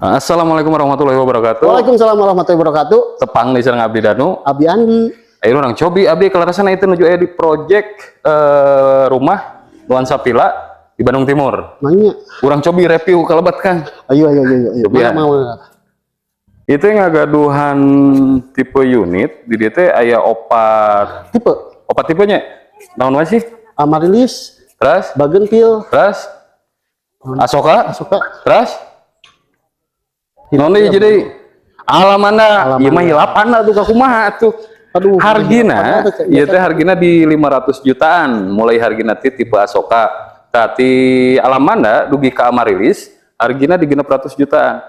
Assalamualaikum warahmatullahi wabarakatuh. Waalaikumsalam warahmatullahi wabarakatuh. Tepang di sareng Abdi Danu. Abi Andi. Ayo urang cobi, abdi kelarasan itu nuju aya di project rumah nuansa villa di Bandung Timur. Mangga. Urang cobi review kalebet, Kang. Ayo, ayo, ayo, ayo. Cobi ya. Mana, mana? Itu yang ngagaduhan tipe unit di dieu teh aya opat Tipe opat tipenya. Naon wae sih? Amaryllis, Terus Bougainville, terus Asoka, Asoka. Terus naon deui jadi Alamanda, ieu mah hilapan atuh, ka kumaha atuh. Aduh, Hargina, hilapan. Ieu teh hargina di 500 jutaan, mulai hargina ti tipe Asoka. Tah, ti Alamanda dugi ka Amaryllis, hargina di 600 jutaan.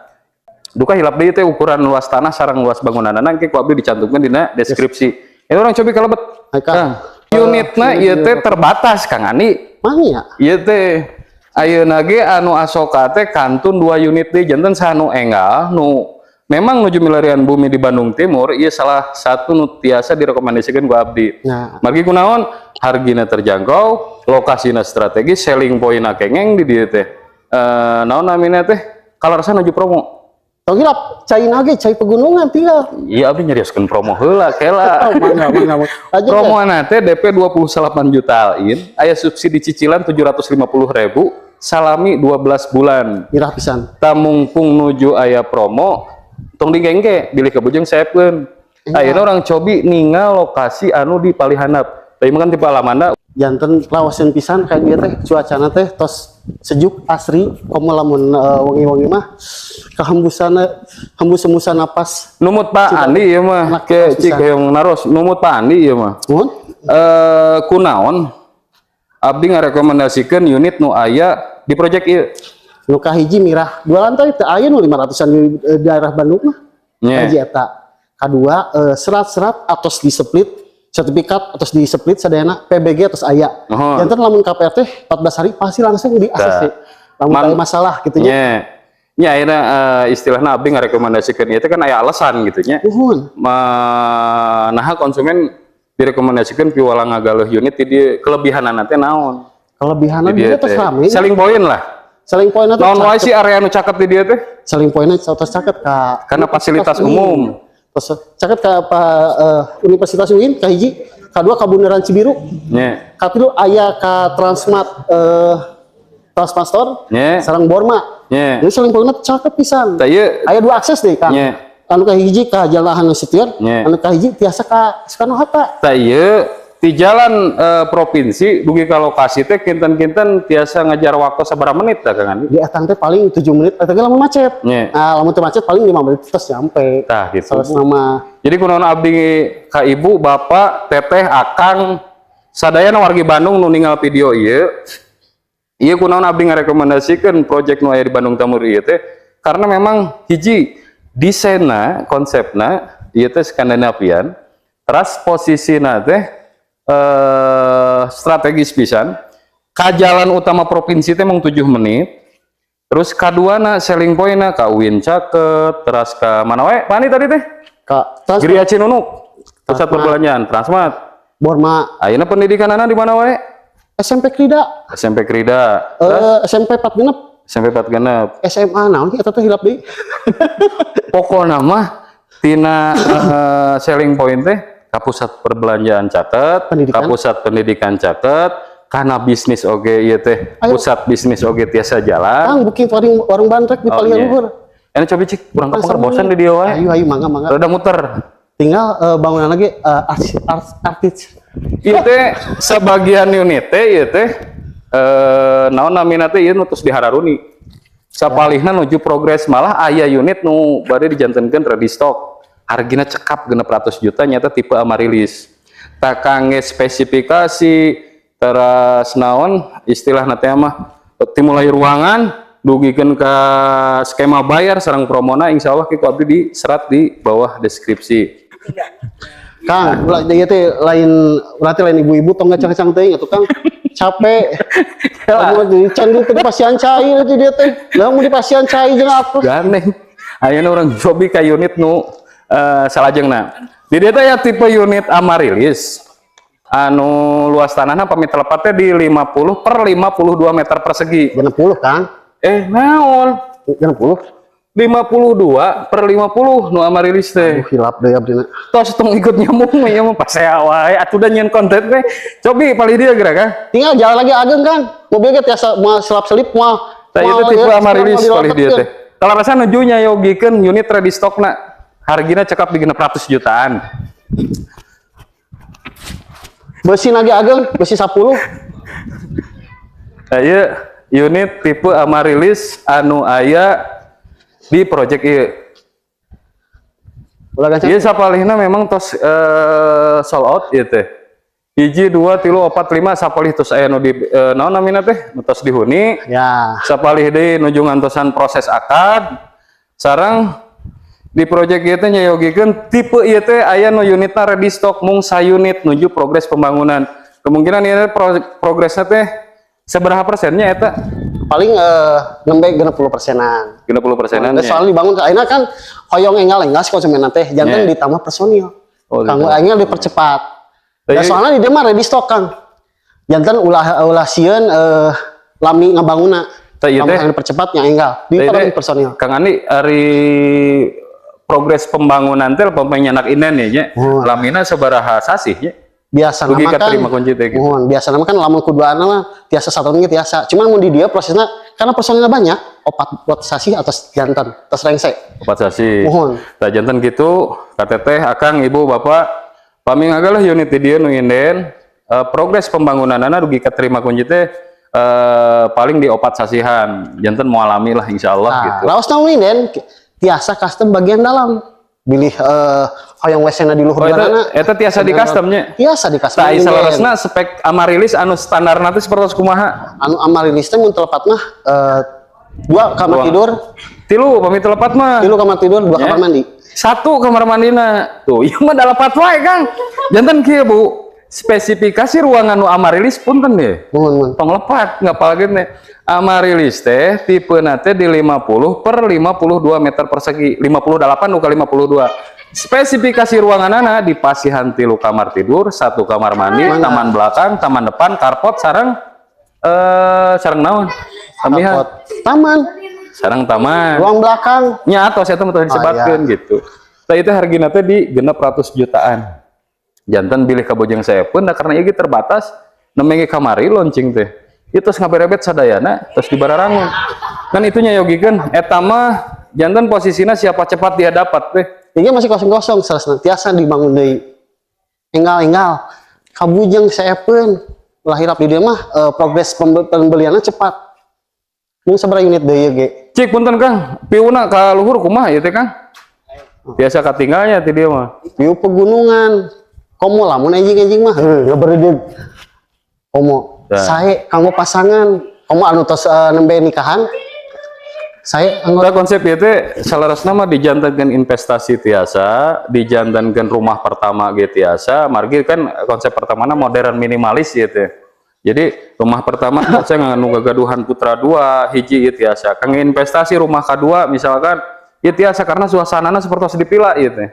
Duka hilap deui teh ukuran luas tanah sareng luas bangunanna, engke ku abdi dicantumkeun dina deskripsi. Ini urang cobi kalebet. Hai, Kang. Kang, unitna ieu teh terbatas, Kang Andi. Mangga. Ieu teh ayeuna ge anu Asoka teh kantun 2 unit deui, janten sanu enggal nu memang nuju milarian bumi di Bandung Timur ieu salah satu nu tiasa direkomendasikeun ku abdi. Nah. Margi kunaon? Hargina terjangkau, lokasina strategis, selling point-na kengeng di dieu teh. Naon namina teh? Kalarasa nuju promo. Tong hilap, cai nage, cai pegunungan tinggal. Iya, abdi nyarioskeun promo heula kela. Oh, mangga, mangga, mangga. Lanjut, Promo teh DP 28 juta in, aya subsidi cicilan 750.000 salami 12 bulan. Mirah pisan. Tah, mungpung nuju aya promo, tong dingengke, bilih kabujeng seepkeun. Ayeuna urang cobi ningal lokasi anu di palih handap. Tadi mah kan tipe Alamanda. Janten raoseun pisan kayak dia teh, cuacana teh tos sejuk asri, komo lamun wengi-wengi mah kehembusana hembus-hembusan napas. Numut Pak Andi ieu mah, Enak ke pisan. Cik hoyong naros, numut Pak Andi ieu mah. Muhun. Kunaon abdi ngarekomendasikeun unit nu aya di project ieu? Nu kahiji mirah, dua lantai, teu aya nu 500-an di daerah Bandung mah. Hiji eta. Kadua serat-serat atos di split, sertifikat atos di split sadayana, PBG atos aya. Janten lamun KPR teh 14 hari pasti langsung di ACC. Lamun aya masalah gitu nya. Nya. Nya ayeuna istilahna abdi ngarekomendasikeun ieu teh kan aya alasan gitu nya. Nuhun. Naha konsumen direkomendasikeun piwala ngagaleuh unit di dieu, kelebihanana teh naon? Kelebihanna Di dieu dia tos teh. rame. Selling point lah. Selling point teh Naon wae caket. sih area nu caket di dieu teh? Selling point tos caket ka Karena fasilitas umum. Tos caket ka apa, Universitas UIN kahiji, kadua ka Bundaran Cibiru, katilu aya ka Transmart, Transmart Store, sareng Borma. Jadi selling point cakep pisan. Tah ieu Aya dua akses deh, Kang. Anu kahiji ka Jalan Nasution, anu kahiji tiasa ka Soekarno Hatta. Tah, ieu di jalan provinsi dugi ka lokasi teh kinten-kinten tiasa ngejar waktu sabaraha menit tah, Kang Andi? Di etang teh paling 7 menit, eta ge lamun macet. Nah, lamun teu macet paling 5 menit terus nyampe. Tah gitu. Salah nama. Jadi kunaon abdi ka ibu, bapak, teteh, akang, sadayana wargi Bandung nu ningal video ieu, ieu kunaon abdi ngarekomendasikeun project nu aya di Bandung Timur ieu teh karena memang hiji, desainna, konsepna ieu teh Skandinavian, teras posisina teh strategis pisan. Ka jalan utama provinsi teh mung 7 menit. Terus kaduana selling point-na ka UIN caket, teras ka mana wae? Pani tadi teh? Ka Trans Griya Cinunuk, pusat perbelanjaan, Transmart. Borma. Ayeuna pendidikanana di mana wae? SMP Krida, SMP Krida, terus SMP 4 genep, SMP 4 genep. SMA naon eta teh, hilap deui. Pokokna mah tina selling point teh ka pusat perbelanjaan caket, Pendidikan. Ka pusat pendidikan caket, karena bisnis oge ieu teh Ayo. Pusat bisnis oge tiasa jalan. Kang, booking warung warung bandrek di Oh, paling iya. luhur. Ini coba cik, kurang kapengker bosan di dieu wae. Ayo, ayo, mangga, mangga. Rada muter. Tinggal bangunan lagi artis. Ieu teh sebagian unit teh ieu teh naon namina teh, ieu nu tos dihararuni. Sapalihna nuju progres, malah aya unit nu bade dijantenkeun ready stock. Hargina cekap 600 juta, nyata tipe Amaryllis. Tah, kangge spesifikasi teras naon istilahna teh mah timulai ruangan dugikeun ka skema bayar sareng promona, insyaallah ku abdi diserat di bawah deskripsi. Kang, ulah ieu teh lain berarti lain ibu-ibu, tong ngacang-ngacang teuing atuh, Kang. Capek. Lamun di can di pasian cai itu dia teh. Lah, mun di pasian cai jeung apa? Gandeng. Ayeuna urang cobi ka unit nu salajengna. Di dieu teh ya tipe unit Amaryllis. Anu luas tanahna pami telepatnya di 50 per 52 meter persegi. 60, Kang. Eh, naon? 60. 52 per 50 nu Amarilis teh. Hilap deui abdina. Tos tong ikut nyambung mah ieu mah pasea wae atuh da nyieun konten teh. Cobi palih dieu geura, Kang. Tinggal jalan lagi ageng, Kang. Mobil ge tiasa moal selap-selip moal. Tah, itu tipe Amarilis palih dieu teh. Kalau rasa nuju nyayogikeun unit ready stock na hargina cekap di 600 jutaan. Besi lagi ageng, besi 10. Nah, ieu unit tipe Amarilis anu aya di project ieu. Ulah gancang. Ieu sapalihna memang tos sold out ieu teh. Hiji, dua, tilu, opat, lima, sapalih tos aya nu di naon namina teh? Nu tos dihuni. Sapalih deui nuju ngantosan proses akad. Sareng di project ieu teh nyayogikeun tipe ieu teh aya nu unitna ready stock mung saunit nuju progres pembangunan. Kemungkinan ieu progresnya teh seberapa persennya eta? Paling nembe 60 persenan. 60 persenan. Nah, soalnya dibangun ayeuna kan hoyong enggal-enggal si konsumen teh janten ditambah personil. Oh, Kanggo gitu. ayeuna dipercepat. Tapi- Ya, soalnya di dieu mah ready stock, Kang. Janten ulah ulah sieun lami ngabangunna. Tah, ieu teh Lamun dipercepat nya enggal. Tah, ieu Ditambah teh, personil. Kang Andi, ari progres pembangunan teh pemain nyandak inden ya nya. Oh. Lamina sabaraha sasih nya? Biasa Dugi nama kan terima kunci teh gitu. Mohon, biasa nama kan lamun kuduana mah tiasa satu ge tiasa. Cuman mun di dieu prosesnya karena personilnya banyak, opat buat sasih atau janten, tos rengse. Opat sasih. Mohon. Tah, janten gitu ka teteh, akang, ibu, bapak, pami ngagalah unit di dieu nu inden progres pembangunanana dugi katerima kunci teh paling di 4 sasihan. Janten moal lami lah insyaallah Nah, gitu. Raos na inden tiasa custom bagian dalam. Bilih hoyong WC-na di luhur Oh, eta duanana. eta tiasa di customnya. Tiasa di custom. Tah, saleresna spek Amarilis anu standar nanti seperti kumaha? Anu Amarilis teh mun telepat mah dua kamar Dua. tidur, Tilu pami telepat mah. tilu kamar tidur, dua Ya. kamar mandi. Satu kamar mandina. Tuh, ieu mah dalapat wae, Kang. Janten kieu, Bu. Spesifikasi ruangan nu Amarilis punten deh. Mohon, mohon. Tong lepat ngapalkeun teh. Amarilis teh tipe teh di 50 per 52 meter persegi. 58 nu ka 52. Spesifikasi ruanganana di pasihan tilu kamar tidur, satu kamar mandi, taman belakang, taman depan, carport, sareng sareng naon? Tambihan. Carport. Taman, Sareng taman. ruang belakang. Nya atos eta mah teu disebatkeun gitu. Tah, itu hargina teh di 600 jutaan. Janten bilih ka Bojong Seepun da karena ieu ge terbatas nembe ge kamari launching teh. Itu tos ngaberebet sadayana terus dibararangun. Kan itu nyayogikeun eta mah janten posisinya siapa cepat dia dapat teh. Ini masih kosong-kosong, selesai tiasa dibangun deui. Enggal-enggal. Kabujeng Seepeun. Ulah hilap di dieu mah progres pembeliannya cepat. Mung sabaraha unit deui ge. Cik punten, Kang, view-na ka luhur kumaha ieu teh, Kang? Biasa katinggalnya ti dieu mah. View pegunungan. Komo lamun enjing-enjing mah heuh ngaberedeg. Komo Dah. sae kanggo pasangan. Komo anu tos nembe nikahan. Sae kanggo Nah, konsep ieu teh saleresna mah dijantenkeun investasi tiasa, dijantenkeun rumah pertama ge tiasa, margi kan konsep pertamana modern minimalis ieu teh. Jadi rumah pertama saya nu gagaduhan putra dua, hiji ieu tiasa. Kangge investasi rumah kedua misalkan ieu tiasa karena suasanana seperti di villa ieu teh.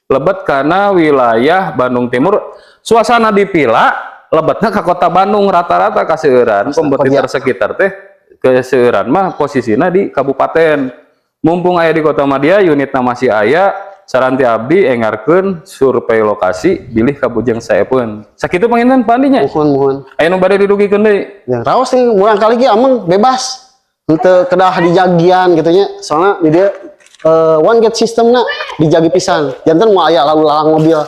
Lebet karena wilayah Bandung Timur, suasana di villa lebetna ke kota Bandung rata-rata kaseueuran kompetitor sekitar teh keseueuran mah posisinya di kabupaten. Mumpung aya di kota Madia, unitna masih aya, saran ti abdi enggalkeun survei lokasi bilih ka Bujang Saepeun. Sakitu panginten Pak Andi nya. Muhun, muhun. Aya nu bade didugikeun deui? Ya, raos nih murangkalih ge ameng bebas. Henteu kedah dijagian gitu nya. Soalnya di dieu one gate system na dijagi pisan. Janten moal aya lalu lalang mobil.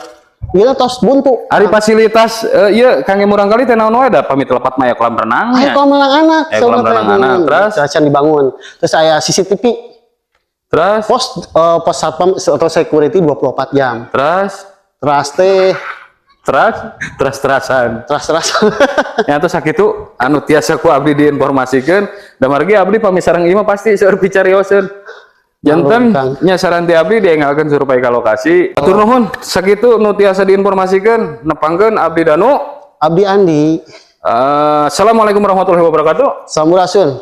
Ieu tos buntu. Ari fasilitas ieu kangge murangkalih teh naon wae da pami telepat mah aya kolam renang Aya nya. kolam renang anak. Aya kolam renang anak, terus? Terus dibangun. Terus aya CCTV, Terus pos satpam atau security 24 jam. Terus Teras teh terus terus terasan. Teras teras. Ya terus sakitu anu tiasa ku abdi diinformasikeun da margi abdi pami sareng ieu mah pasti seueur picarioseun. Janten Kang. Nya saran ti abdi dienggalkeun survei ka lokasi. Atur nuhun sakitu nu tiasa diinformasikeun, nepangkeun abdi Danu. Abdi Andi. Assalamualaikum warahmatullahi wabarakatuh. Sampurasun.